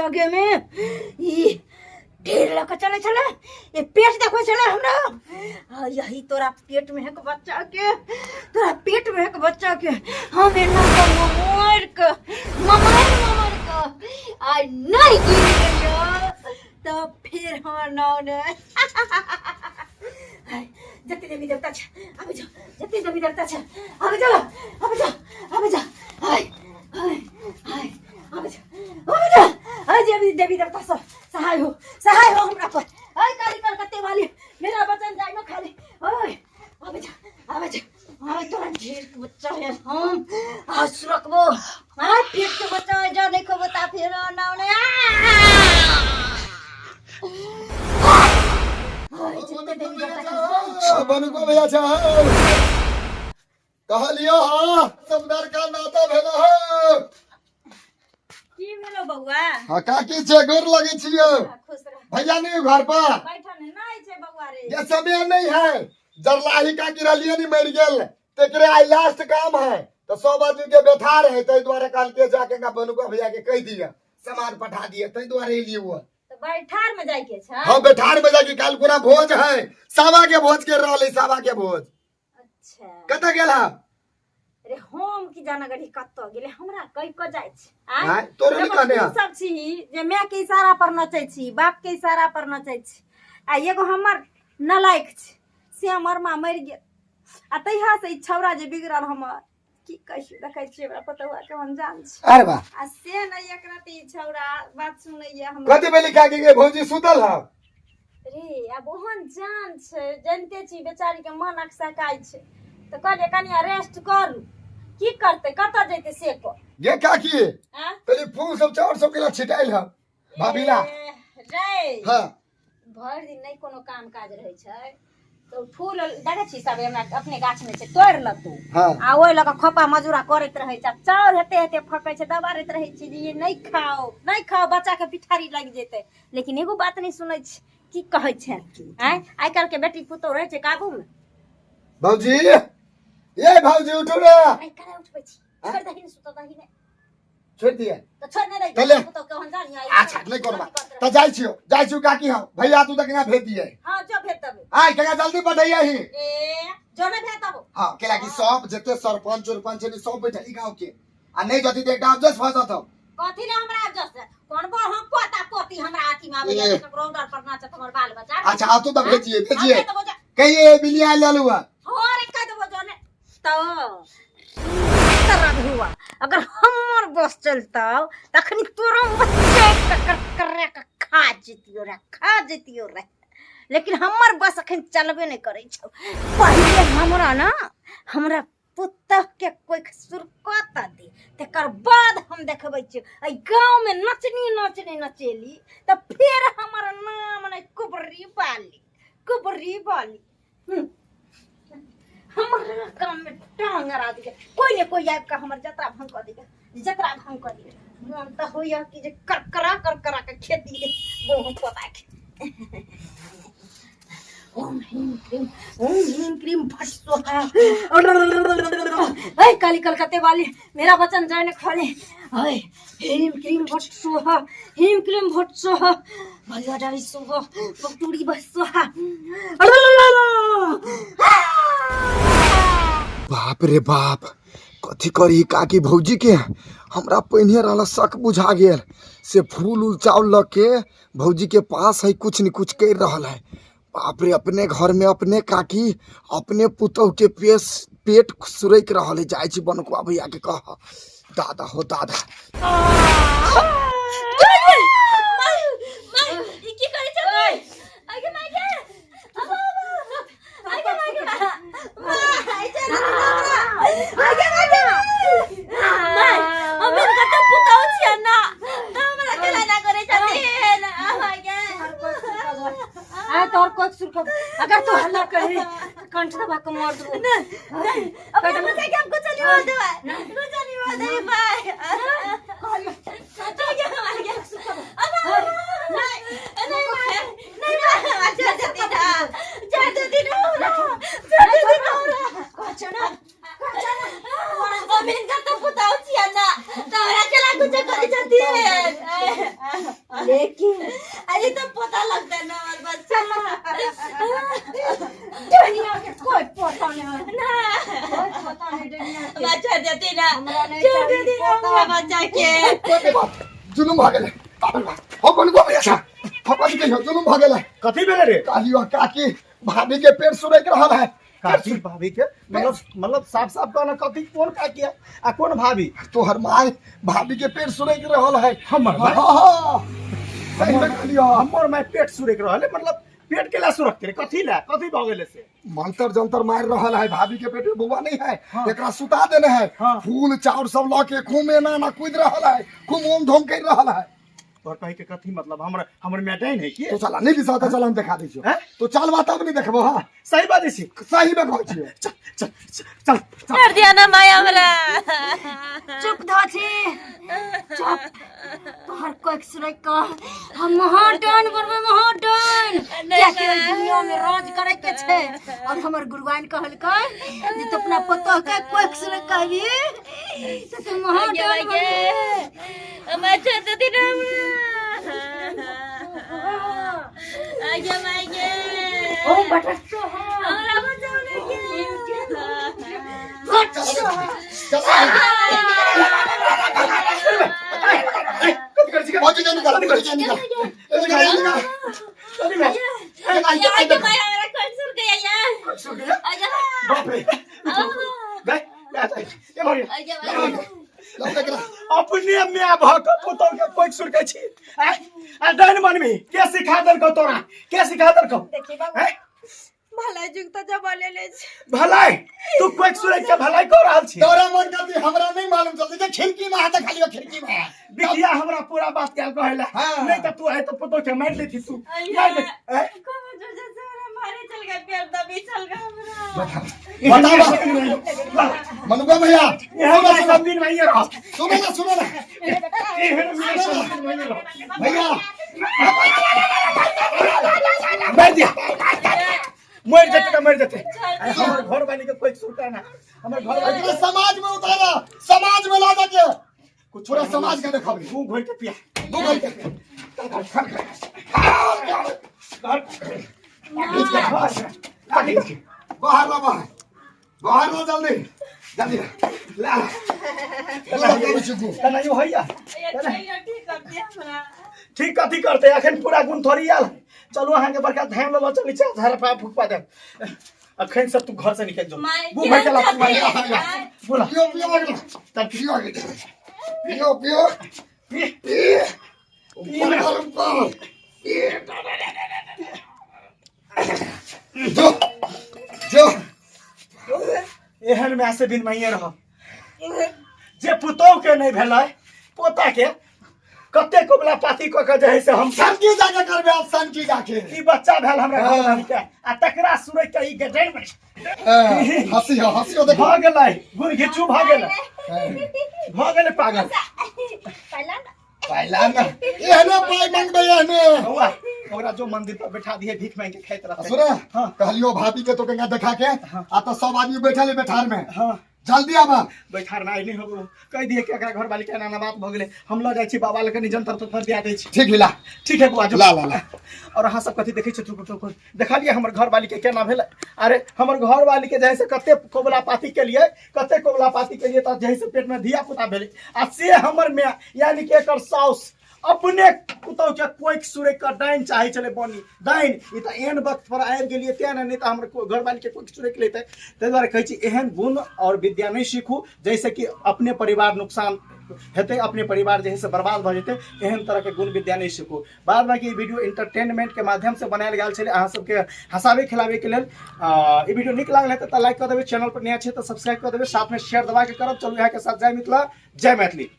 आगे में ई ढेर लऽ कऽ चलै छलै, ये पेट देखबै छलै हमरा। आ यही तोरा पेट में है के बच्चा के, तोरा पेट में है के बच्चा के हम एना के ममोर के ममोर ममोर के आइ नहीं गिर गेलियो तो फिर हमर नाव ने। जते देवी देवता छै आबि जाओ, जते देवी देवता छै आबि जाओ, आबि जाओ, आबि जाओ, आइ आइ आइ आबि जाओ, आबि जाओ, आइ देवी देवी देवता सब सहाय हो, सहाय हो हमरा पर। आइ काली कलकत्ते वाली मेरा वचन जाय न खाली। ओए आबि जा, आबि जा, आइ तोरा ढेर के बच्चा है हम आज सुरकबो। आइ पेट के बच्चा है जा नहीं खबो ता फेर ना ने। बनुको भैया छै कहलियो। हाँ, समदार का नाता भेल हो। की भेलो बौआ? हाँ काकी छै, गोर लगे छियो। खुश रह। भैया नहीं घर पर? बैठल नहीं छै बौआ रे। ये समय नहीं है, जरलाही का गिरलिए नहीं मर गेल तेकरे आई लास्ट काम है तो सब आदमी के बैठा रहे, ताहि दुआरे कहलके जाके का बनुका भैया के कह दिया सामान पठा दिया, ताहि दुआरे एलिए वो। तो बैठार में जाय के छै? हाँ, बैठार में जाके काल पूरा भोज है, सावा के भोज के रहल है, सावा के भोज। अच्छा। कतऽ गेल हा? अरे हम की जाना गड़ी कतऽ गेलै, हमरा कहि कऽ जाइ छै। आँय, तोरो नहि कहने तू सब छी जे माय के इशारा पर नचै छी, बाप के इशारा पर नचै छी, आ एगो हमर नालायक छै से हमर माँ मरि गेल आ तहिया से ई छौड़ा जे बिगड़ल हमर की कहियो। देखै छियै हमरा पतौआ के अनजान छै। अरे वाह। आ से नहि एकरा तऽ ई छौड़ा बात सुनैया हमर। कथी भेली काकी के? भौजी सुतल हा? रे आब ओहन जान छै, जानिते छी बेचारी के मन अकसकाइ छै, तऽ कहलियै कनिया रेस्ट करू। की करतै, कतऽ जेतै से कह। गे काकी। आँ? तनी फूल सब चाउर सब केला छिटाइल हा भाभी ला? ए, रे। हाँ। भरि दिन नहि कोनो काम काज रहै छै तऽ फूल देखै छी सब हमरा अपने गाछ में छै, तोड़ि लेतौ। हाँ। आ ओहि लऽ कऽ खोपा मजूरा करैत रहै छै, आ चाउर हेते हेते फकै छै, दबारैत रहै छै जे ई नहि खाओ, नहि खाओ, बच्चा के पिठारी लागि जेतै, लेकिन एगो बात नहि सुनै छै। की कहै छै आँय, आइ काल्हि के बेटी पुतोह रहै छै काबू मे? भौजी, ये भौजी, उठू ना। आइ काल्हि उठबै छी, छोड़ि दही ने, सुतऽ दही ने। छोड़ दिए? तऽ छोड़ि नहि चले। दही पुतोह के हम जानी। अच्छा, नहीं कोनो बात, तऽ जाइ छियो, जाइ छियो काकी। हम भैया तू तऽ केना भेज दिए? हाँ, जो भेज देबै। आइ केना जल्दी पठैया ही। ए, जो नहि भेज देबो। हाँ, केला कि सब जते सरपंच उरपंच छै सब बैठल ई गांव के, आ नहीं जति तऽ एकटा अफजस भऽ जतौ। कथी ले हमरा अफजस? कोन बो हम पोता पोती हमरा अथी में आबै ए। ककरो ऑर्डर पर नाचत हमर बाल बच्चा। अच्छा, आ तू तऽ भेजिए, भेजिए। हाँ, भेज देबो, जा। कहिए बिलिया ललू है। हो रे, कह देबो जो ने तो तरह हुआ। अगर हमर बस चलतौ तखनी तोरो बच्चे कर कर के खा जतियो रे, खा जतियो रे, लेकिन हमर बस अखन चलबे नहि करै छौ। पहिले हमरा ना हमरा पुतह के कोई सुरकत दे, तकर बाद हम देखबै छियै। एहि गाँव में नचनी नचनी नचेली तऽ फेर हमर नाम नहि कुबरी बाली, कुबरी बाली। हमर काम में टांग अड़ा दिया, कोई ने कोई आबि कऽ हमर जतरा भंग कऽ दिया, जतरा भंग कऽ दिया। मन तऽ होइया कि जे करकरा करकरा के खेती बहु पोता के। ओम ह्रीं क्रीम, ओम ह्रीं क्रीम फट स्वाहा। ऐ काली कलकत्ते वाली, मेरा वचन जाने खाली। ऐ ह्रीं क्रीम फट स्वाहा, ह्रीं क्रीम फट स्वाहा, भैया डाली स्वाहा, बटूरी बस स्वाहा। बाप रे बाप, कथी करी काकी भौजी के? हमरा पहिने रहल शक बुझा गेल से फूल उल चाउर लऽ के भौजी के पास है, कुछ न कुछ कर रहल है। बाप रे, अपने घर में अपने काकी अपने पुतोह के पेश पेट सुरैक रहल है। जाइ छी बनकुआ भैया के कह। दादा हो दादा। की करै छै? आगे माय गे, आगे माय गे, माय चल आगे माय गे, माय हम हिनकर तऽ पुतहु छियै ना, तऽ हमरा केना ना करै छथिन? माय गे, आ तोहर कोख सुरकब अगर तू हल्ला करही कंठ दबा के मार देबो। नहीं नहीं, अपना बच्चा के हमको चली हो देवा, कुछ नहीं हो दे माय। आगे माय गे, अब नहीं नहीं माय, नहीं माय, छोड़ देती ना, छोड़ देती ना, छोड़ देती ना। कहछो ना, कहछो ना। हम हिनकर तऽ पुतहु छियै ना, तऽ हमरा केना कुछ करै छथिन? लेकिन अरे तो पता लगता है ना हमारे बच्चा दुनिया के कोई पता नहीं ना कोई पता नहीं दुनिया के बच्चा देती ना हमरा नहीं छोड़ चाही देती ना पोता। हमरा बच्चा के बाप रे बाप जुलुम भऽ गेलै बाप रे बाप हो कोन गो भैया हो कथी कहियो जुलुम भऽ गेलै कथी भेलै रे कहलियो काकी भाभी के पेट सुरैक रहल है काकी भाभी के मतलब मतलब साफ साफ कहना कथी कोन काकी है आ कोन भाभी तोहर माय भाभी के पेट सुरैक रहल है हमर माय? हाँ, हाँ। सही में कहलियो हमर माय पेट सुरक रहल है मतलब पेट के ला सुरकते रे कथी ला कथी भऽ गेलै से मंतर जंतर मार रहल है भाभी के पेट में बउआ नहीं है हाँ। एकरा सुता देने है हाँ। फूल चाउर सब लऽ के खूब एना एना कूद रहल है खूब ओम धोम कर रहल है तोहर कहे के कथी मतलब हमर हमर मैटाइन है की तो चला नहीं बिसा तो चल हम देखा दै छियो हैं? तो चल बात तब नहीं देखबो हाँ सही बात छी सही में कहै छियो चल चल चल चल छोड़ दिया ना माया हमरा चुप धाछी चुप तोहर कोई सुनै का हम महाडन बनबै महाडन कियाकि ओहि दुनिया में राज करे के छै और हमर गुरुआइन कहलकै जे तू अपना पुतोह के कोई सुनै कहबी तऽ तू महाडन बनबी हमरा छोड़ देती ना हमरा आगे मायगे ओ बटर सोहा हमरा बचाओ ना के बट सोहा कथी करै छी भौजी के निकाल भौजी के निकाल निकाल निकाल कथी भेल? आगे माया हमरा कोई सुन गया यार सुन गया? आगे बाप रे गए गए ए भौजी आगे माया अपने माय भऽ कऽ पुतौह के कोइ सुरकै छी आँय? आ डाइन बनबी के सिखा देलकौ तोरा के सिखा देलकौ देखी बाबू आँय? भलाई जुग तो जमाने ले छै भलाई तू कोइ सुरक के भलाई कऽ रहल छी तोरा मन कर दी हमरा नहीं मालूम चलती जे खिड़की में हाथ खाली खिड़की में बिटिया हमरा पूरा बात कहल कहेला हाँ। नहीं त तू है तो पुतौह के मारि लेती तू मारि ले आँय? कोनो जो जैसे हमरा मारे चल गए पैर दबी चल गए हमरा बतावा मनुआ भैया एहन सुनो सब दिन में रह सुनो ना सुनो ना एहन में सब दिन में रह भैया मार दिया मर जेते त मर जेते अरे हमर घर वाली के कोई सुनता ना हमर घर वाली एकरा समाज में उतारा समाज में ला जाके कुछ पूरा समाज के देखबी मुंह घोर के पिया दू घंटे घर बाहर ला बाहर बाहर ला जल्दी जल्दी ला ला जल्दी चुकू तना यो हैया ठीक कर दिया हमरा ठीक कथी करते अखन पूरा गुण थोड़ी आयल चलू अहाँके बड़का धाम लऽ चलै छै झाड़ पा फुकवा देब अखन सब तू घर से निकल जो माय मुंह भर के ला तू माय। बोला पियो पियो अगला तब पियो अगला पियो पियो पी पी ऊपर कर ऊपर पी। जो जो एहन माय से बिन माइए रह जे पुतोह के नहीं भेलै पोता के कते कोबला पाती कऽ के जे है से हम सनकी जाके करबे आप सनकी जाके ई बच्चा भेल हमरा घर हाँ। वाली के आ तकरा सुरै के ई गजर में हाँ, हंसी हो हंसी हो देखो भऽ गेलै गुण घिचू भऽ गेलै भऽ गेलै पागल पहला पहला ना एहने पाई मांगबे एहने बौआ ओकरा जो मंदिर पर बैठा दिए भीख मांग के खाइत रहते सुने हाँ। कहलियो भाभी के तो केंगा देखा के आ तो सब आदमी बैठल है बैठार में हाँ जल्दी आबा बैठार में आइ नहीं हो कहि दिए कि एकरा घर वाली के एना एना बात भऽ गेलै हम लऽ जाइ छी बाबा लग कनि जंतर तंतर दिया दै छी ठीक हिला ठीक है बौआ जो ला, ला, ला। और अहाँ सब कथी देखै छी टुकुर टुकुर देखलियै हमर घर वाली के केना भेलै अरे हमर घर वाली के जे है से कते कोबला पाती केलियै कते कोबला पाती केलियै तऽ जे है से पेट में धिया पुता भेलै आ से हमर माय यानी कि एकर साउस अपने पुतहु के कोइक सुरैक के डाइन चाहै छलै बनी डाइन ई तऽ एहन वक्त पर आबि गेलियै तें ने नहि तऽ हमर घरवाली के कोइक सुरैक लेतै ताहि दुआरे कहै छी एहन गुण आओर विद्या नहि सीखू जाहिसँ कि अपने परिवार नुकसान हेतै अपने परिवार जे है से बर्बाद भऽ जेतै एहन तरहके गुण विद्या नहि सीखू बाद बाकी ई वीडियो इंटरटेनमेंटके माध्यमसँ बनायल गेल छलै अहाँ सबके हँसाबै खिलाबैके लेल ई वीडियो नीक लागल हेतै तऽ लाइक कऽ देबै चैनल पर नया छै तऽ सब्सक्राइब कऽ देबै साथमे शेयर दबाके करब चलू इएहके साथ जय मिथिला जय मैथिली।